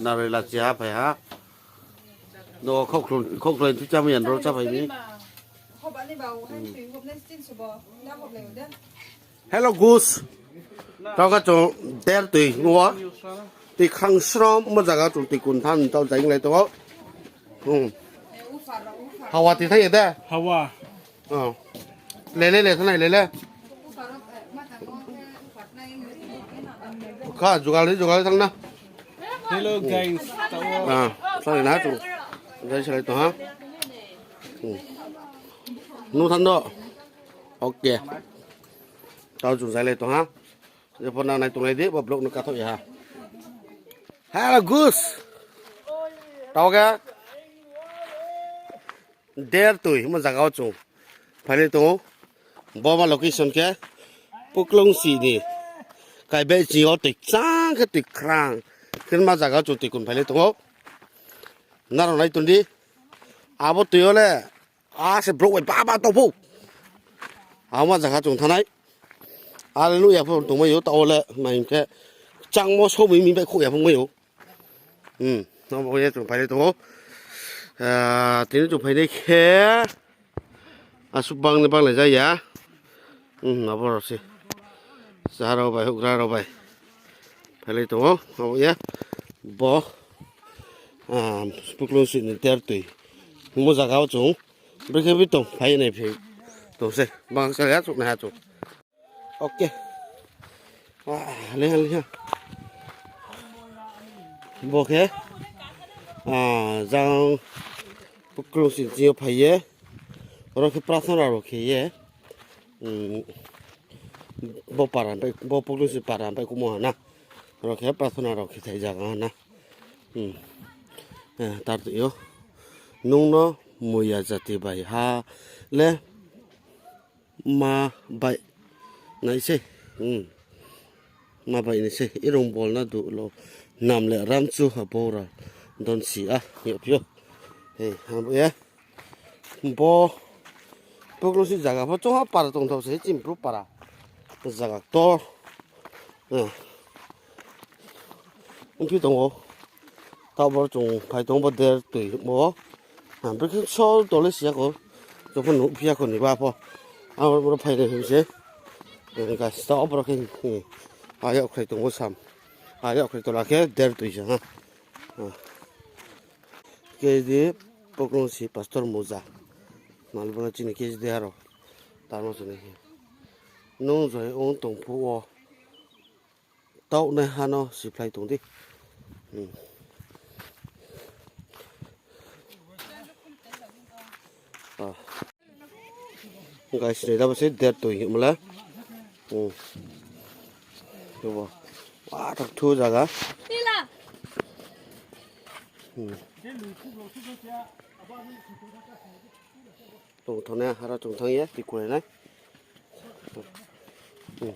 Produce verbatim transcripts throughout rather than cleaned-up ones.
Naroi lachi ha phai ha. No khokhloi, khokhloi tu chámai ya, nrao cháphai mi. Hello, guys. Tao khe chung der tui nuh wo. Tui khang srom mo zaga chung tui kun than tao zainglai tong ou. Hmm. Hawa tui thai ya de. Hawa. Oh. Le, le, le, thanai, le, le. Kha, jugal ri, jugal ri thang na. Hello, guys. Ah, sorry na, chung. Jai salai tong ha. Hmm. Nu than do. Okay. Tao chung jai lai tong ha. Jepho nang nai tonglai di, bo vlog no kathoh ya ha. Hello, guys. Tao khe der tui mo zaga wo chung phailai tong ou. Bo ma location khe Puklungsi ni kaibai ching yo tui kchang khe tui khrang khe ma zaga wo chung tui kun phailai tong ou. Nrao nai tong di. Abo tui yo le a se brouh bai baba tong pho. Abo ma zaga chung thanng nai. Are nuh ya pho tongmai ou, taoh wo le ma hing khe kchangmo somoi mi baihkhouh ya pho ongmai ou. Hmm, abo ye chung phainai tong ou. Ah, tini chung phainai khe asuh bang ni bang lai ja ya. Hmm, abo rao se. Chá rao bai, houhgra rao bai phailai tong ou, abo ye. Bo, ah, Puklungsi ni der tui mo zaga wo chung brekhe bi tong phai nai phai tong se. Bang sa ya chung nai ha chung. Okay. Ah, le ha, le ha. Bo khe, ah, jang Puklungsi ni ching yo phai ye. Oro khe prathona rao khe ye. Hmm, bo para bai, bo Puklungsi para bai kumo ha na. Oro khe prathona rao khe thai zaga ha na. Hmm. Eh, tar tui yo. Nung no moya jati bai ha le ma bai nai se. Hmm. Ma bai nai se. Irung bol na du lo. Nam le ramchu ha bora. Don si a. Yo pio. He, ha bo ye. Bo Puklungsi zaga pho chungha para tongthao se, chini bru para zaga ktor. Eh. Ongphi tong ou. Taoh boro chung phai tong bo der tui mo. Ah, brekhe so tole si ya kho. Jokhon nuhphi ya kho ni ba pho. Ang boro phainai hing se. Eh, guys, taoh boro khe, eh, ayag khrai tong ou sam. Ayag khrai tola khe der tui se ha. Ah. Kedi Puklungsi pastor moja. Malbana chini kedi aro. Tarmo se nai khe. Nung joi ong tong phuh wo. Taoh nai ha no siphlai tong di. Hmm. Ah. Guys, nai da bo se der tui himo le. Hmm. Bo. Wa, tak thu zaga. Hmm. Tong thang nai, hara tong thang ye, tui kunai nai. Hmm.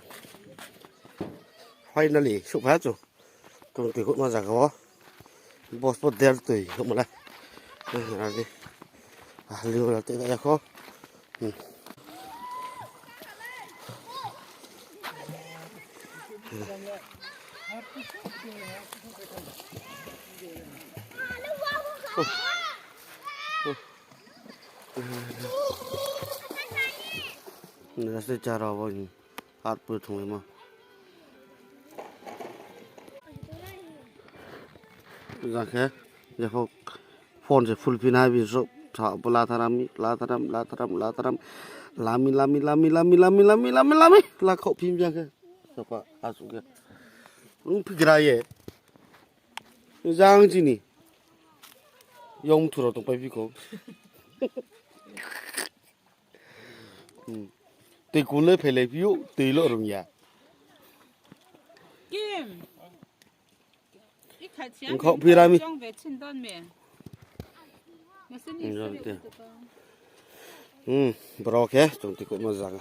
Finally, souhphai ha chung. Tong tui khouhma zaga wo. Bo se pho der tui khouhma le. Eh, adi. Ah, lio la te ya kho. Hmm. Nai se chara bo ni. At pura thunglaimo. Jang khe, jepho phone se full phi nai bi sok tha bo latharam, latharam, latharam, latharam. Lami, lami, lami, lami, lami, lami, lami, lami. La khouh phi jang khe. Sapa, asuh khe. Ong phi gra ye. Jang chini. Yong thu rao tongpai phi kho. Hmm. Tui kun le phailai phi ou, tui lo rung ya. Kim. Ong khouh phi ra mi. Hmm, boro khe chung tui khouhma zaga.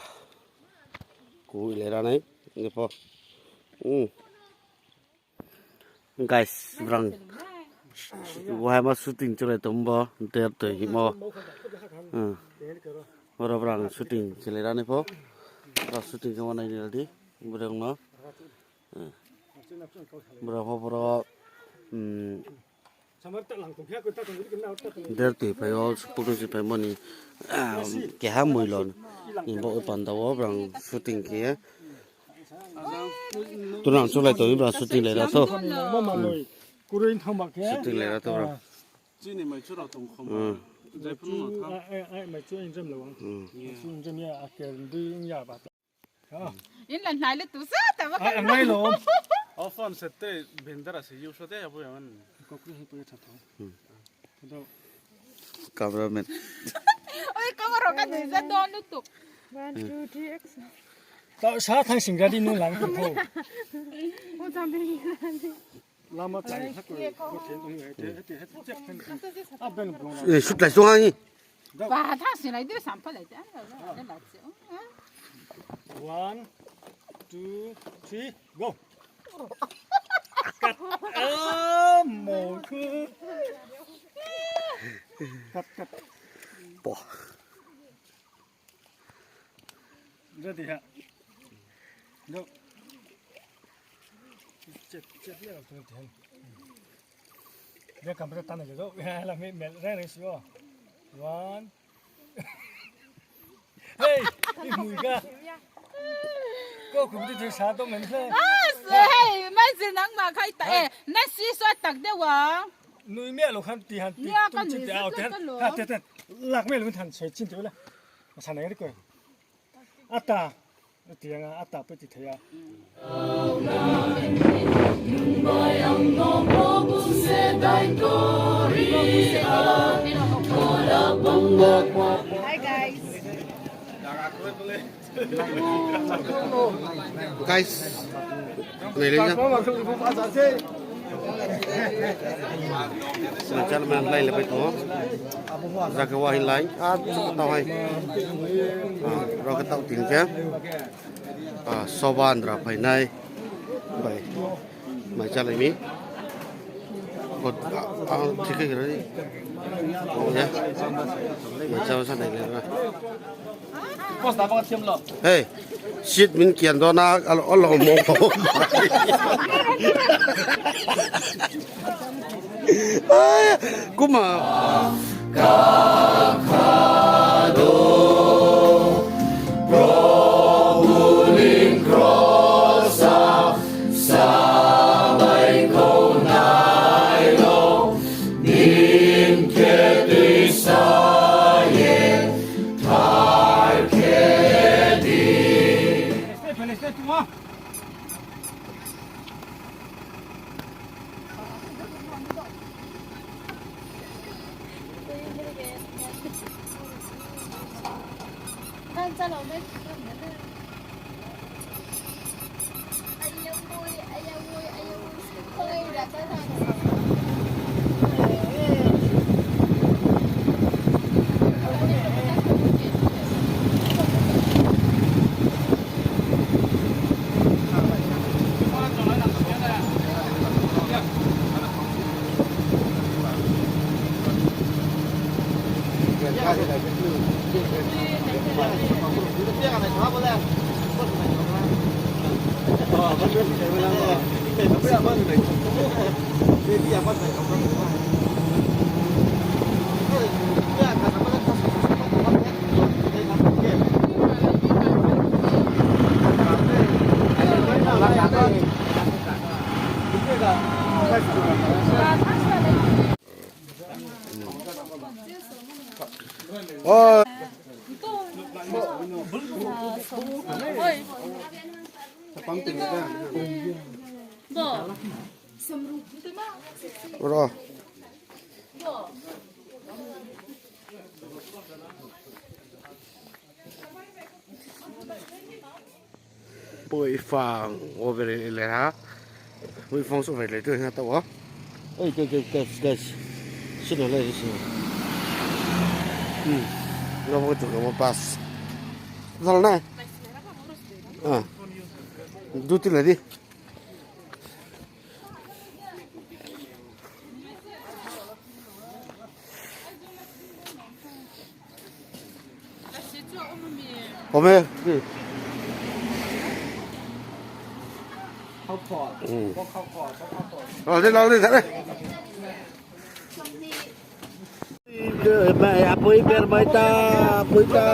Ku ile ra nai, ni pho. Hmm. Guys, brang. Wahai ma shooting chulai tong bo, der tui himo. Hmm. Boro brang shooting chulai ra nai pho. Boro shooting khe ma nai ni ra di. Brang no. Hmm. Boro pho boro. Hmm. Der tui phai o, Supuknung si phaimo ni, ah, keha moilon. Ni bo panda wo brang shooting khe ye. Tunang chulai tong brang shooting lai ra tho. Shooting lai ra tho brang. Chini mai chura tong khoma. Hmm. Jai phunu no tha. Hmm. Inla nai le tu sa ta ba. Ofan se te bendera se use te ya bo ya man. Cameraman. Oi, kong ro ka dei ja don lu tu. One, two, three, action. Ta sa thang sing ga di nu lang tu pho. O jam be. Lama chai ha ko, ko the tong he, the, the, the, the, the, a ben blong la. Eh, shoot lai song ha ni. Ba, tha sinai de, sampha lai de. One, two, three, go. Cut. Ah, mo ku. Cut, cut. Bo. Ready ha. Go. Check, check, ya, tu ten. Dia kamera tanah je, go. Ya, la me, me, re, re, sio. One. Hey, i mui ga. Ko, ko, tu sa to men se. Ah, so, hey, mai se nang ma khai ta, eh, na si so tak de wa. Nui me lo khan ti han ti, ni a tu kan chin ni te, se au, te, te lo. Ha, te, te. Lak me lo khan soi chin te la. Sa na ri ko. Ata. Ati yang ata pe ti thaya. Hi, guys. Guys, nai le ya. Mai chá la man lai le bai tong. Jaga wa hin lai. Ah, tau hai. Ah, rao khe tau tin khe. Ah, soba andra phainai. Bai. Mai chá lai mi. Ko, ah, ah, thik khe ri. Oh, ya. Mai chá sa nai le ra. Hey, seat min kian do na, alo, alo mo. Ai, kuma. Ro. Poi phang over le ha. Poi phang so over le tu ha ta wa. Oi, guys, guys, guys, guys. Sino le, sino. Hmm. Lo mo tu mo pass. Dal na. Ah. Duty le di. Ome, hmm. Hmm. Lal de, lal de, thare. Apoi ber bai ta, apoi ta.